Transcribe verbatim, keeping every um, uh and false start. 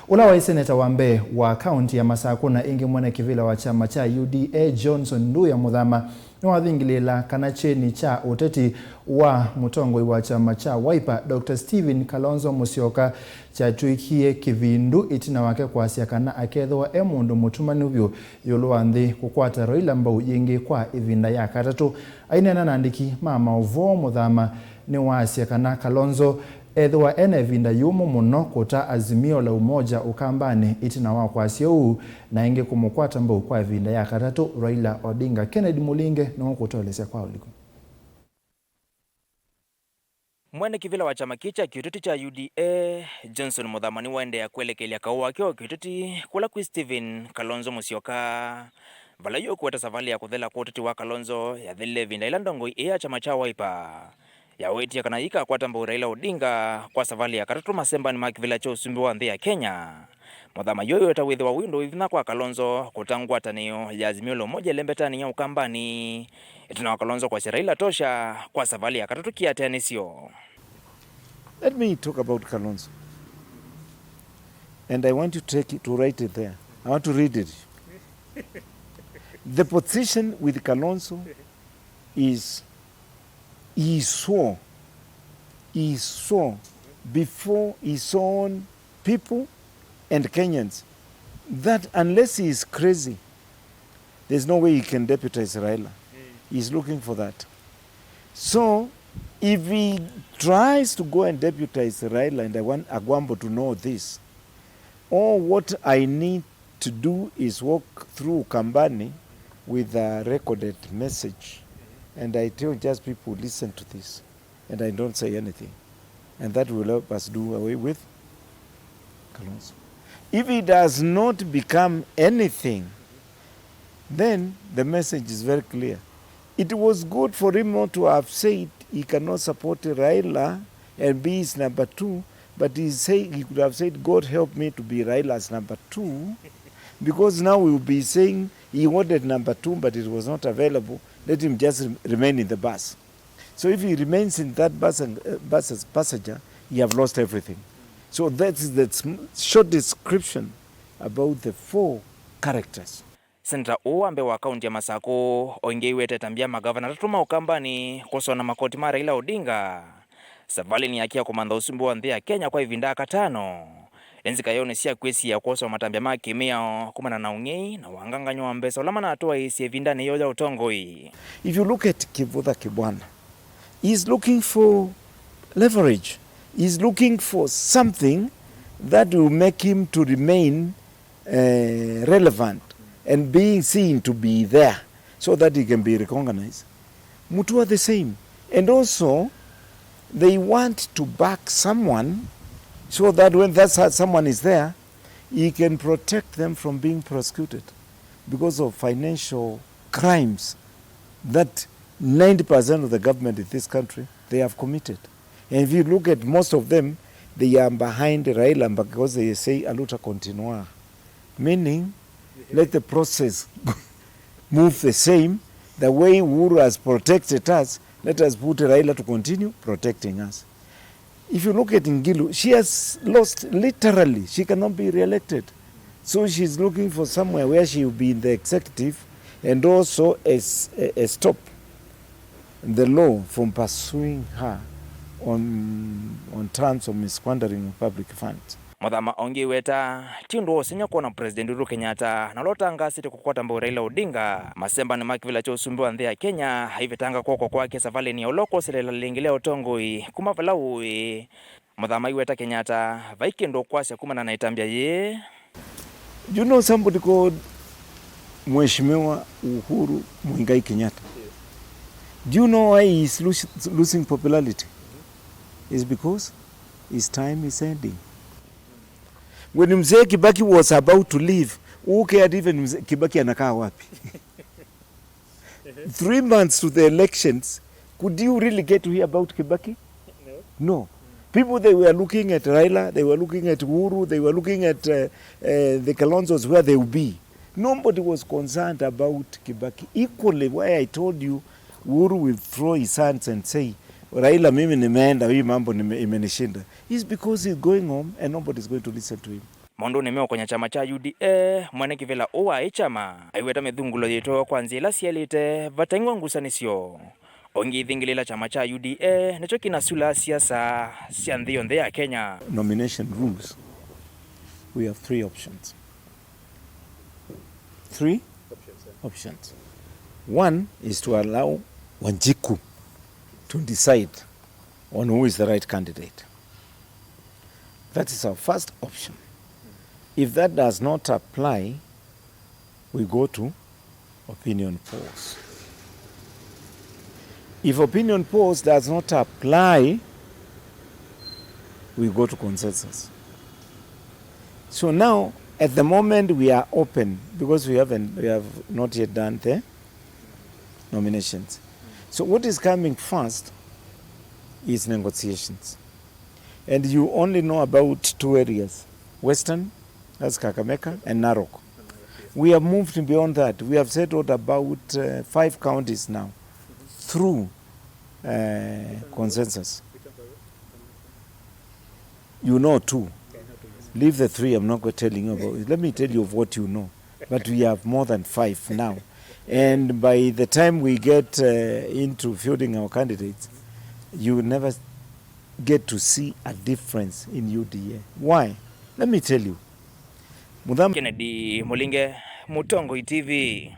Ũla waĩ seneta wa mbee wa kaũnti ya Masakũ na ĩngĩ mwene kĩvĩla wa kyama kya U D A, Johnson Nduya Mũthama, nĩwathingĩlĩĩla kana kyeni kya ũteti wa mũtongoi wa kyama kya Wiper, Doctor Stephen Kalonzo Musyoka, kyatw'ĩkie kĩvindu ĩtina wake kwasya kana akethĩwa e mũndũ mũtumanu vyũ ĩũlũ wa nthĩ kũkwata Raila mbau yĩngĩ kwa ĩvinda ya katatũ. Aineena na andĩki ma maũvoo, Mũthama nĩwaasya kana Kalonzo ethĩwa e na ĩvinda yũmũ mũno kũta Azimio la Umoja Ũkambanĩ ĩtina wa kwasya ũu, na ĩngĩ kũmũkwata mbau kwa ĩvinda ya katatũ Raila Odinga. Kennedy Mũlinge nĩwe ũkũtũelesya kwa ũliku. Mwene kĩvĩla wa kyama kĩĩ kya kĩũteti kya U D A, Johnson Mũthama, nĩwaendeea kwelekelya kaũ wake wa kĩũteti kũla kwĩ Stephen Kalonzo Musyoka, vala yu ũkũweta savalĩ ya kũthela kwa ũteti wa Kalonzo yathelile ĩvinda yĩla ndongoi ĩĩ ya kyama kya Wiper yawetie kana yĩikakwata mbau Raila Odinga kwa savalĩ ya katatũ masembanĩ ma kĩvĩla kya ũsumbĩ wa nthĩ ya Kenya. Mũthama yu aiweta wĩthĩwa wĩ ũndũ wĩ vinya kwa Kalonzo kũta ngwatanĩo ya Azimio la Umoja ĩlembetanĩ ya Ũkambanĩ, ĩtina wa Kalonzo kwasya Raila tosha kwa savalĩ ya katatũ kĩatĩanĩsyo. Let me talk about Kalonzo. And I want you to take it, to write it there. I want to read it. The position with Kalonzo is he swore, he swore before his own people and Kenyans that unless he is crazy, there's no way he can deputize Raila. He's looking for that. So, if he tries to go and deputize Raila, and I want Agwambo to know this, all what I need to do is walk through Ukambani with a recorded message. And I tell just people, listen to this. And I don't say anything. And that will help us do away with Kalonzo. If he does not become anything, then the message is very clear. It was good for him not to have said he cannot support Raila and be his number two, but he say, he could have said, "God help me to be Raila's number two," because now we will be saying he wanted number two, but it was not available. Let him just re-, remain in the bus. So if he remains in that bus and, uh, bus as passenger, he have lost everything. So that is the sm-, short description about the four characters. Seneta ũũ wa mbee wa kaunti ya Masakũ oingĩiwĩte ĩtambya ya magavana atatũ ma Ũkambanĩ kũsona makoti ma Raila Odinga savalĩnĩ yake ya kũmantha ũsumbĩ wa nthĩ ya Kenya kwa ĩvinda ya katano. Nzika yoo nĩ sya kwĩsiĩa kwosa matambya ma kĩmĩao kumana na ũng'ei na wangangany'o wa mbesa ũla manatwaĩĩsye ĩvindanĩ yoo ya ũtongoi. If you look at Kivutha Kibwana, he's looking for leverage. He's looking for something that will make him to remain, eh, relevant and being seen to be there so that he can be recognized. Mutua the same. And also, they want to back someone so that when that so-, someone is there, he can protect them from being prosecuted because of financial crimes that ninety percent of the government in this country, they have committed. And if you look at most of them, they are behind Raila because they say, "A luta continuar." Meaning, let the process move the same. The way Uhuru has protected us, let us put Raila to continue protecting us. If you look at Ngilu, she has lost literally. She cannot be re-elected. So she's looking for somewhere where she will be in the executive and also a s-, a, a stop the law from pursuing her on, on terms of misquandering of public funds. Mũthama oingĩweta, ti ũndũ wa ũsengy'o kwona President Uhuru Kenyatta na ũla ũtangaasĩte kũkwata mbau Raila Odinga masembanĩ ma kĩvĩla kya ũsumbĩ wa nthĩ ya Kenya aivetanga kw'oko kwake savalĩnĩ ya ũla ũkwoselela lĩngĩ lya ũtongoi kuma vala ũĩ. Mũthama aiweta Kenyatta vai kĩndũ ũkwasya kumana na ĩtambya yĩĩ. Do you know somebody called Mheshimiwa Uhuru Muigai Kenyatta? Do you know why he is losing, losing popularity? It's because his time is ending. When Mzee Kibaki was about to leave, who cared even Mzee Kibaki anakaa wapi? Three months to the elections, could you really get to hear about Kibaki? No. No. People, they were looking at Raila, they were looking at Uhuru, they were looking at, uh, uh, the Kalonzos, where they will be. Nobody was concerned about Kibaki. Equally, why I told you Uhuru will throw his hands and say, "Raila, mimi nimeenda, hii mambo nime-, imenishinda," is because he's going home and nobody is going to listen to him. Maũndũnĩ meũkonya kyama kya U D A, mwene kĩvĩla ũũ wa ĩ kyama aiweta mĩthũngũlo yĩtwawa kwa nzĩa ila syaĩlĩte vataingwa ngusanĩsyo. Ũngĩ ithingĩlĩla kyama kya U D A nĩkyo kĩnasula siasa sya nthĩ yonthe ya Kenya. Nomination rules, we have three options. Three options. One is to allow Wanjiku to decide on who is the right candidate. That is our first option. If that does not apply, we go to opinion polls. If opinion polls does not apply, we go to consensus. So now, at the moment, we are open because we haven't, we have not yet done the nominations. So what is coming first is negotiations. And you only know about two areas, Western, that's Kakamega, and Narok. We have moved beyond that. We have settled about uh, five counties now through uh, consensus. You know two. Leave the three, I'm not going to telling you about it. Let me tell you of what you know. But we have more than five now. And by the time we get uh, into fielding our candidates, you never get to see a difference in U D A. Why? Let me tell you. Mutham- Kennedy Mulinge, Mũtongoi T V.